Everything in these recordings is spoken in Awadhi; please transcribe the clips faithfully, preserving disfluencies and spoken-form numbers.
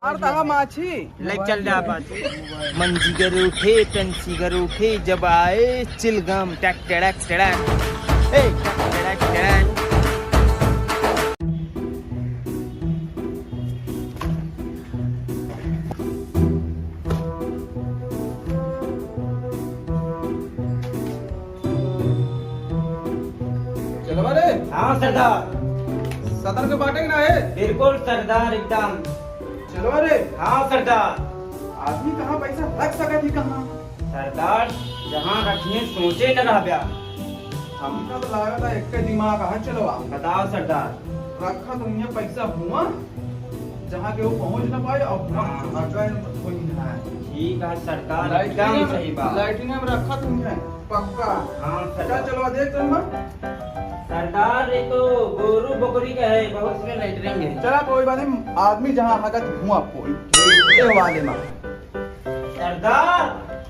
मार दहा माछी। ले चल जा बात। मन जिगर उठे, तन जिगर उठे, जब आए चिलगम, टक टड़क टड़क। ए, टक टड़क टड़क। चलवा रे। हाँ सरदार। सदर के बाटे के ना है? बिल्कुल सरदार, एकदम। चलवा रे। हाँ सरदार। आदमी कहाँ पैसा रख सकत ही कहाँ? सरदार, जहाँ रखिए सोचे न रहब्या। हमका तो लागत है एक दिमाग है, चलवा। बताओ सरदार। रखा तो इहाँ पैसा हुआ, जहाँ के वो पहुँच ना पाए और वहाँ हाँ। भागा है तो कोई ना है। ठीक है सरदार, लैट्रिन एकदम में, सही बात। लैट्रिन में रखा तुम है, पक्का। हाँ, चल, सरदार। चलवा दे तुम। सरदार, ये तो गोरू बकरी का है, बहुत उसमें लैट्रिन है। चला, कोई बात नहीं, आदमी जहाँ हगत हुआ कोई, ये वाले में। सरदार,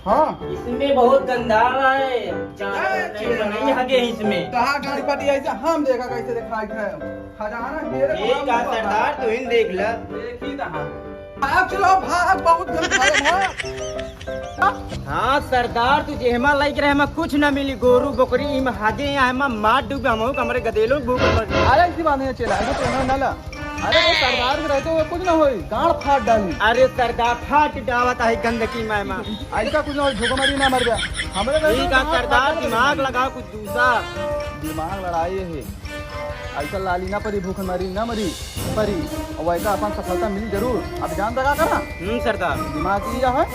हाँ। इसमें बहुत गंदा है, जानवर अरे, नहीं, चेला। नहीं हगे इसमें। कहाँ गाड़ी फटी ऐसे? हम देखा कैसे दिखाई है। खजाना मेरे को ठीक हम है पता। सरदार, तू ही देख ले। देखी तो हाँ। भाग चलो, भाग, बहुत गंदा है। हाँ सरदार, तू जेहमा लाइक रहे, हमा कुछ ना मिली, गोरू, बकरी, इम हागे, यहाँ हमा मार डूबे, हम हमरे गदेलो भूख मर गए। अरे, इसी बात नहीं, चेला, अरे, तो यहाँ ना ला। अरे, वो सरदार के रहते हुए कुछ ना होई, गाड़ फाड़ डाली। अरे सरदार, फाट डावत है गंदगी में, माँ। ऐसा कुछ ना होई, भूख मरी ना मर गया। हमरे रहते ठीक हुए है गाड़ सरदार, फाड़ डाली। दिमाग लगाओ कुछ दूसरा। दिमाग लड़ाई है। ऐसा लाली ना परी, भूख मरी ना मरी, परी। और वैसा अपन सफलता मिली जरूर। अब जान लगा करा। हम्म, सरदार। दिमाग ये है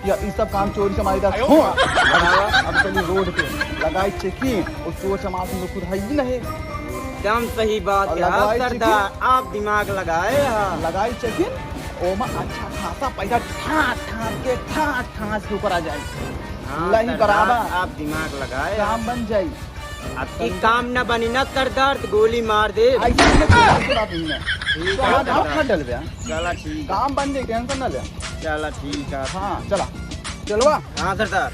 कि ई सब काम चोरी चमारी का हो। अब चली रोड पे, लगाई चेकिंग, और चोर चमार से खुद है ही नहीं। एकदम सही बात और है, लगाई सरदार, चेकिंग। आप दिमाग लगाए हैं। लगाई चेकिंग, ओमा अच्छा खासा पैसा ठास ठास के, ठास ठास के ऊपर आ जाए। हाँ, लही सरदार, बराबर। आप दिमाग लगाए हैं। काम बन जाई। अब की काम न बनी ना सरदार, तो गोली मार दे। ऐसे नहीं, ऐसे बात नहीं है। ठीक तो है हमारा गाँव सरदार। खा डल गया। चला ठीक है। काम बन जाए, टेंशन ना ले। चला ठीक है। हाँ, चला। चलवा। हाँ सरदार।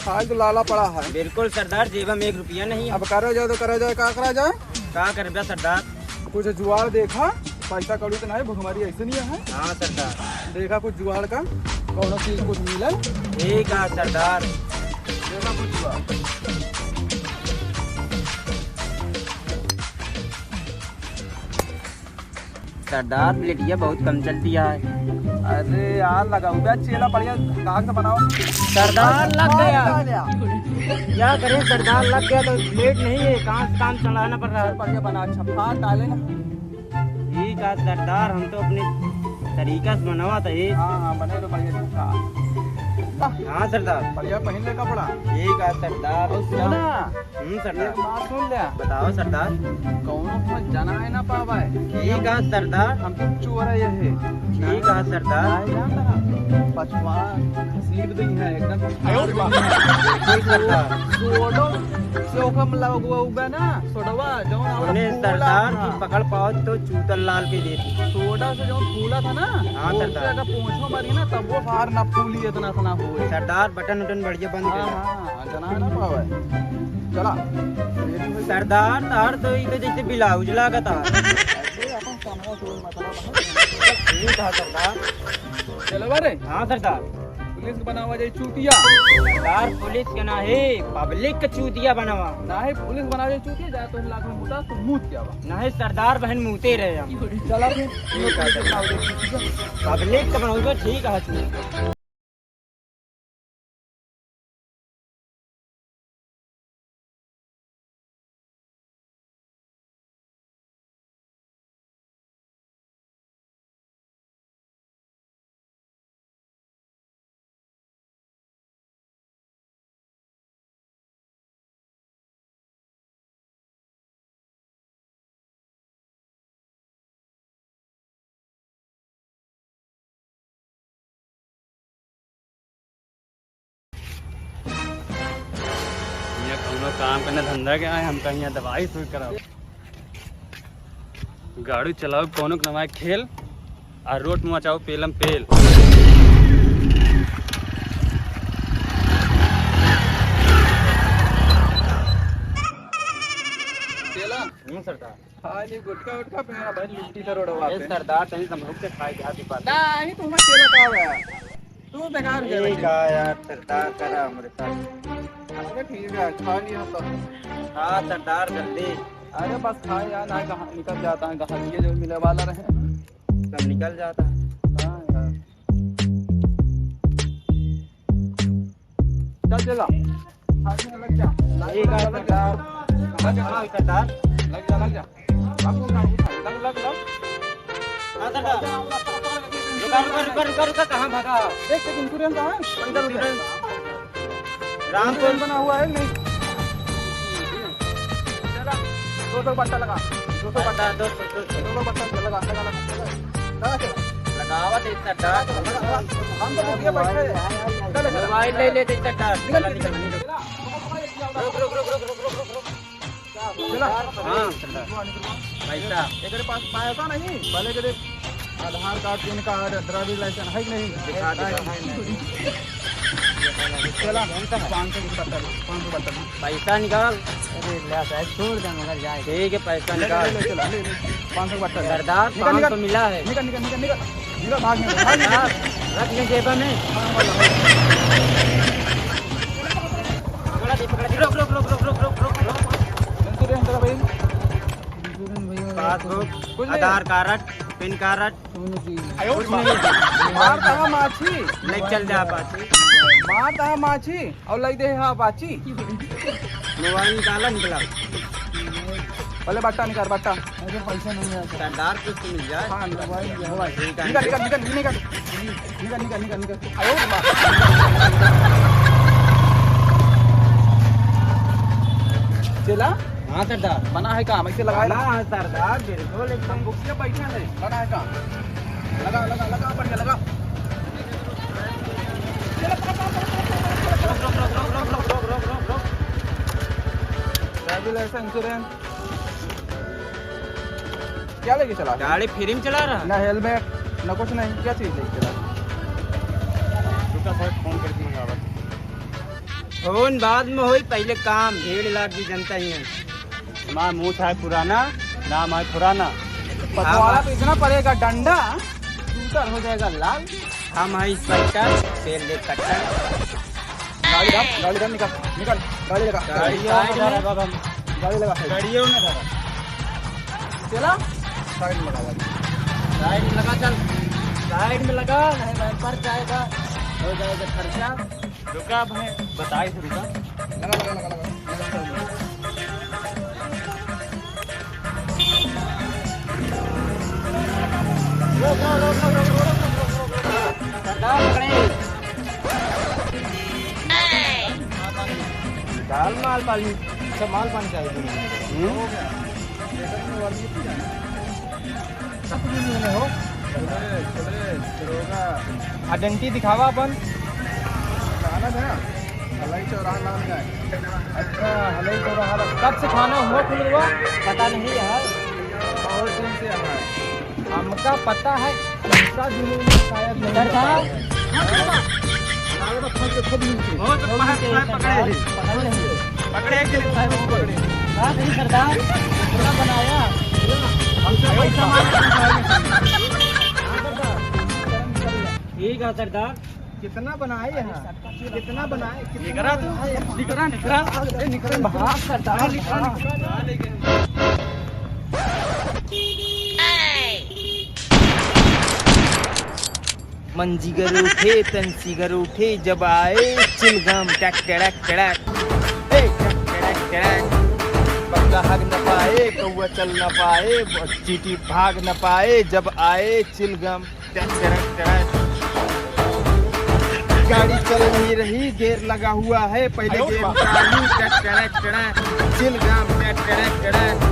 खाए तो लाला पड़ा है। बिल्कुल सरदार, जेब में एक रुपया नहीं है। अब करो जाए तो करो जाए, का करा जाए? का करबे सरदार? कुछ जुआड़ देखा, पैसा कौड़ी तो नहीं, भुखमरी ऐसे नहीं है। हाँ सरदार। देखा कुछ जुआड़ का, कौनो चीज कुछ मिले। ठीक है सरदार। देखा कुछ जुआड़। सरदार, प्लेटिया बहुत कम चलती है। अरे यार, लगाओ बे चेला, बढ़िया कागज बनाओ। सरदार, लग गया। क्या करें सरदार, लग गया तो प्लेट नहीं है, काम काम चलाना पड़ रहा है। बढ़िया बना, अच्छा फाड़ डाले ना। ठीक है सरदार, हम तो अपने तरीका से बनावा था ये। हाँ, हाँ, बने तो बढ़िया, अच्छा। हाँ सरदार। बढ़िया पहन ले कपड़ा। ठीक है सरदार। और सुना, हम्म, सरदार। एक बात सुन ले। बताओ, सरदार। कौनो को जना है ना पावा है। ठीक है, सरदार। हम तो चोर है ये है। ठीक है, सरदार। आए जान रहा। पछवा sleep दी है एकदम। आयो रे बाप। बिल्कुल, सरदार। सोडो से ओकर मतलब वो उबे ना, सोडवा, जौन आवड़ा सुने, फूला सरदार, था। कि पकड़ पाओ तो चूतल लाल के देती। सोडा से जौन फूला था ना, हाँ, वो सरदार। उससे अगर पोंछो मारी ना, तब वो बाहर ना फूली, इतना, इतना हो। सरदार, बटन उटन बढ़िया बंद हाँ, कर। हाँ। हाँ, जना ना पावे। चला। सरदार, तार तो ई तो जैसे ब्लाउज लागत है। अरे, अपन समझा तो मतलब है। ठीक है, सरदार। चलो, अरे। हाँ, सरदार। पुलिस के बनावा जाए चूतिया। सरदार, पुलिस के ना है, पब्लिक के चूतिया बनावा। ना है, पुलिस बनावा जाए चूतिया, जा तो लाख में मुता, तो मूत क्या बा? ना है, सरदार बहन मूते रहे हम। चला फिर। ठीक है, सरदार। पब्लिक के बनावा, ठीक है, चूतिया। यहाँ कौनो काम करना धंधा क्या है, हमका यहाँ दवाई सुई कराओ। गाड़ी चलाओ कौनो के नवाए खेल, आ रोड में मचाओ पेलम पेल। चला। हम्म, सरदार। खाली गुटखा उटखा पे मेरा भाई लुट्टी था रोडवा ए पे। सरदार, तनी संभल के खाए के हाथ पास। नहीं, तू मत खेला का हुआ? तू बेकार हो जाएगा। ठीक है यार, सरदार करा हमरे साथ। अरे ठीक है, खा लिया तो। हाँ सरदार, जल्दी। अरे बस खा यार, ना कहाँ निकल जाता है, कहाँ ये जो मिले वाला रहे। सब निकल जाता है। हाँ यार। चल, चला। लग जा। ठीक है, सरदार। लग जा, लग जा। लग जा, लग जा। लग, लग, लग, लग। हाँ, सरदार। रुका, रुका, रुका, रुका, रुका, कहाँ भागा? एक second, insurance कहाँ है? पंद्रह रुपये। रामपुर। Insurance बना हुआ है, नहीं? चला, दो सौ बट्टा लगा। दो सौ बट्टा। दो सौ, दो सौ। दो सौ बट्टा लगा, लगा, लगा, लगा। लगा, चला। लगावा तो इतना डर। लगा, लगा। हम तो भूखे बैठे हैं। चल, चल। मोबाइल ले ले तो इतना डर। निकल, चला, निकल, निकल, निकल। निकल। रुक, रुक, रुक। चला। हाँ, चला। पैसा। एकरे पास पैसा नहीं, भले के देख। Aadhaar card, PAN card, driving licence है कि नहीं? दिखा, दिखा। है नहीं। चला, पाँच सौ रुपये बता दो, पाँच सौ बता दो। पैसा निकाल। अरे, ले साहब, छोड़ दे, मगर जाए। ठीक है, पैसा ले, निकाल। ले, ले, चला, ले, ले, पाँच सौ बता दो। सरदार, निकल, पाँच सौ निकल। मिला है। निकल, निकल, निकल, निकल। निकल, भाग, निकल, भाग, निकल। हाँ, रख ले जेबा में। पकड़ा दे, पकड़ा दे। रुक, रुक, रुक। इंश्योरेंस करा भाई। इंश्योरेंस भैया, पासबुक, कुछ नहीं। आधार कार्ड, पैन कार्ड। कुछ नहीं। मार दहा माछी। ले चल जा पाछी। मार दहा माछी और लग दे हा बाची। मोबाइल निकाला, निकला। पहले बट्टा निकाल, बट्टा। अरे पैसा नहीं है। सरदार कुछ तो मिल जाए। हाँ, मोबाइल, मोबाइल। ठीक है। निकल, निकल, निकल, निकल, निकल। निकल, निकल, निकल, निकल। आयो रे माँ। चला? हाँ सरदार। बना है काम, ऐसे लगाए बना ना। है सरदार, बिल्कुल एकदम। बुकिया बैठा है, बना है काम। लगा, लगा, लगा, बढ़िया लगा। Driving license, insurance। क्या लेके चला? गाड़ी free में चला रहा? ना helmet, ना कुछ नहीं, क्या चीज लेके चला? रुका साहब, फोन करके मंगावा। फोन बाद में होई, पहले काम, भीड़ लाग गई, जनता ही है। हमार मूछ है पुराना, नाम है खुराना। पछवाड़ा पे इतना पड़ेगा डंडा, जूता हो जाएगा लाल। हम है inspector, तेल दे कट्टा। गाड़ी लगा, गाड़ी लगा, निकल, निकल, गाड़ी लगा। गाड़ी side में धरा बाबा। गाड़ी लगा side। गाड़ियों में धरा। चला, side में लगा गाड़ी। Side में लगा, चल। Side में लगा, नहीं bumper जाएगा, हो जाएगा खर्चा। रुका, अब है, बताई तो रुका। लगा, लगा, लगा, लगा। सरदार पकड़े। डाल माल पानी, सब माल पानी चाहिए। हम्म? सब कुछ नहीं हो। Identity दिखावा अपन। कहाँ ना था? हलाई चौराहा नाम का है। अच्छा, हलाई चौराहा। कब से थाना हुआ खुलवा? पता नहीं है। बहुत दिन से है। हमका पता है, इनका जुनून शायद नहीं पता है। सरदार। बहुत पकड़, पकड़, पकड़। पकड़े के लिए साहब को पकड़े। का करी सरदार? पूरा बनाया। हमसे पैसा मांग रहे हैं। ठीक है सरदार। कितना बनाए हैं? कितना बनाए? कितना निकरा तू। बनाए हैं? निकरा, निकरा। ए, निकरा, निकरा। बाहर सरदार, निकरा, निकरा। मंजीगर उठे, तंसीगर उठे, जब आए चिलगम, टक टड़क टड़क, ए, टक टड़क टड़क। बगुला हग न पाए, कौआ चल न पाए, चींटी भाग न पाए, जब आए चिलगम, टक टड़क टड़क। गाड़ी चल नहीं रही, gear लगा हुआ है, पहले gear चालू, टक टड़क टड़क, चिलगम, टक टड़क टड़क।